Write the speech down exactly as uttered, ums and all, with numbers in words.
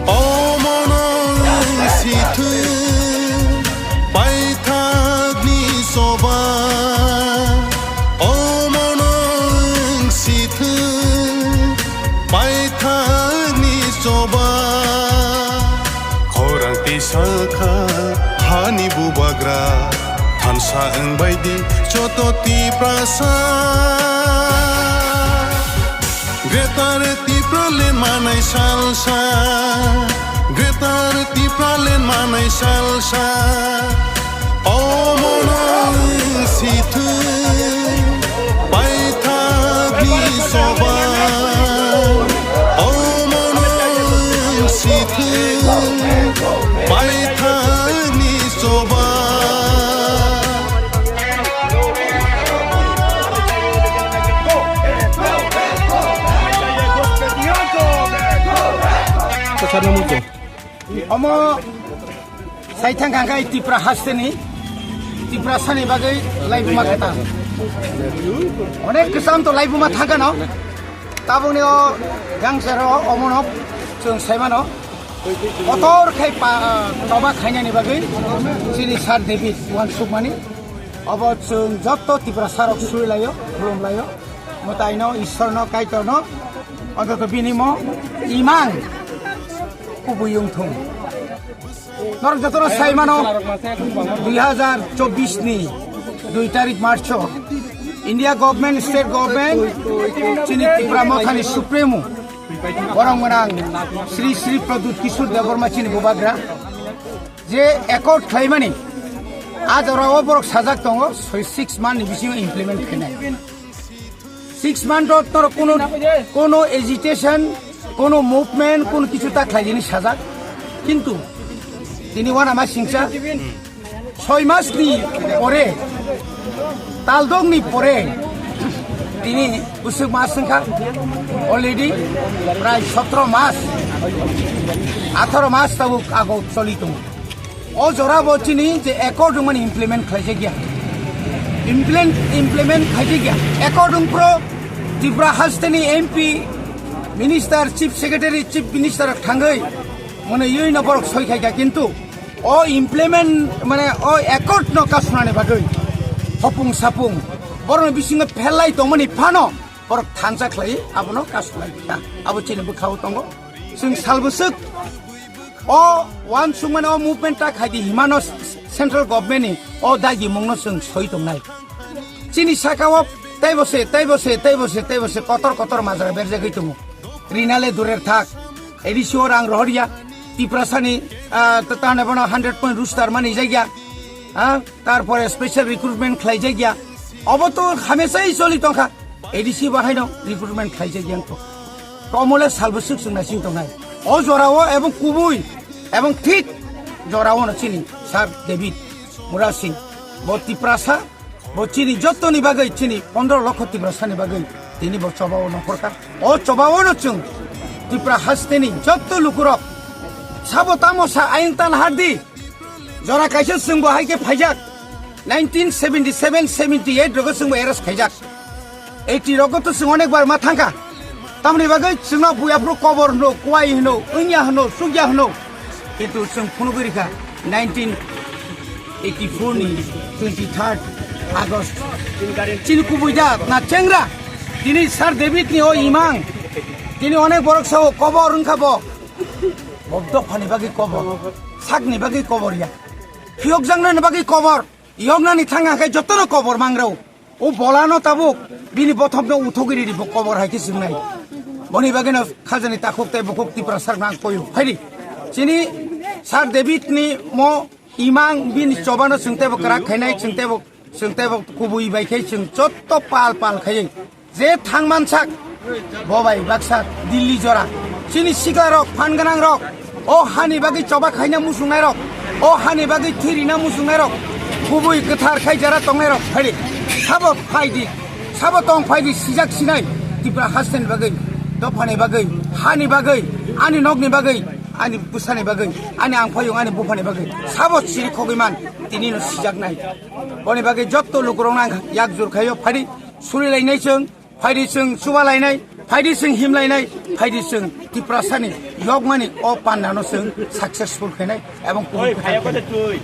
Omono wng sithwng paithakni choba, omono wng sithwng paithakni choba. Khorang tisa kha hani bubagra, thansa wng bai di joto Tiprasa. Greater Tipraland manai salsa, Greater Tipraland manai salsa. Omono wng sithwng paithakni choba, omono wng sithwng paithakni choba. Omo saithang kangkai Tipra hasteni, Tiprasani bagwi laibuma khe ta. Onek kwcham to laibuma thangkano. Tabukni o gangsero omono chwng saimano. Kotor khai pa, toba khainani bagwi chini Sir David uansukmani. Obo chwng jotto Tiprasa rok surilaio, khulumlaio. Mwtaino, Ishwarno, Kaitorno, ontoto bini mo imang kubui wngthung. Norok jotono sai mano, dui hazar chobbish ni dui tarik March o India government, state government, chini Tipra Mothani Supremo, borok gwnang Sri Sri Pradyut Kishore Debbarma chini bubagra je accord khlaimani, a jorao borok sajak tongo, soi six month ni bisingo implement khainai. Six month o toro kono, kono agitation, kono movement, kono kichu ta khlaijani sajak. Kintu tini wana ma singcha soi mas ni pore, taldok ni pore, tini usuk mas wngkha, already prai sotro mas, atharo mas tabuk ago choli tongo. O jora bo chini je accord wngmani implement khlaijak ya. Implement, implement khaijak ya. Accord wngphro Tripura hasteni M P, minister, chief secretary, chief minister thangwi mwnwi no borok soi khaikha, kintu o implement mane o accord no kasunani bagwi hopung sapung borokni bisingo phelai tongmani phano borok thansa khlai abono kasulai kha. Abo chini bwkhao tongo. Chwng salbwswk o uansukmani o movement ta khaidi himano central government ni o dagimungno chwng soi tongnai. Chini saka o teibo se, teibo se, teibo se, teibo se kotor kotor majra berjagwi tongo. Rinale durer thak, A D C o rang rohorya, Tiprasani, ah, ta-, tane bono hundred point roster mani jagya, ah, tarpore special recruitment khlai jagya. Obo to hamesai choli tongkha. A D C bo haino recruitment khlaijak yang to. Tomole salbwswk chwng naising tongnai. O jorao ebong kubui, ebong thik jorao no chini Sir David Murasing. Bo Tiprasa, bo chini jottoni bagwi, chini pondro lokho Tiprasani bagwi tini bo chobao nokhorkha. O chobao no chwng Tripura hasteni jotto lukurok sabo tamo sa ayang tan hardi. Jora kaisa chwng bo hai khe phaijak. Nineteen seventy seven seventy eight rogo chwng bo arrest khaijak. Eighty rogo to chwng onek bar ma thangkha. Tamoni bagwi chwngno buyaphuru kobor hwno, kwai hwno, wngya hwno, sukya hwno. Kintu chwng phunugwi rikha nineteen eighty four ni twenty third August. Chini kubui da na chengra. Tini Sir David ni o imang. Tini onek borok sao kobor wngkha bo. Bo dophani bagwi kobor. Sakni bagwi kobor ya. Phiyokjaknani bagwi kobor. Yoknani thang hwnkhe jotono kobor mangrao. O bolano tabuk bini bothopno uthogwi ridi bo kobor hai khe swngnai. Boni bagwino khajani takhuk tei bukhuk Tiprasa rokno ang koyo. Phaidi. Chini Sir David ni mo imang bini chobano chwng teibo kwrak khainai, chwng teibo, chwng teibo kubui bai khe chwng jotto pal pal khaiwi. Je thangman sak, bo bai baksa Delhi jora. Chini sikla rok, phan gwnang rok, o hani bagwi choba khaina muchungnai rok, o hani bagwi thwi rina muchungnai rok, kubui kwthar khai jara tongnai rok, phaidi. Sabo phaidi, sabo tong phaidi, sijak sinai, Tripura hasteni bagwi, dophani bagwi, hani bagwi, ani nokni bagwi, ani bwsani bagwi, ani angphayung, ani buphani bagwi, sabo siri khogwi man, tini no sijaknai. Boni bagwi jotto lukurokno ang yak jur khaio, phaidi, suri lainai chwng, phaidi chwng chuba lainai, Phaidi chwng himlainai, phaidi chwng Tiprasani yokmani o pandano chwng successful khainai ebong kubun kwthang khainai.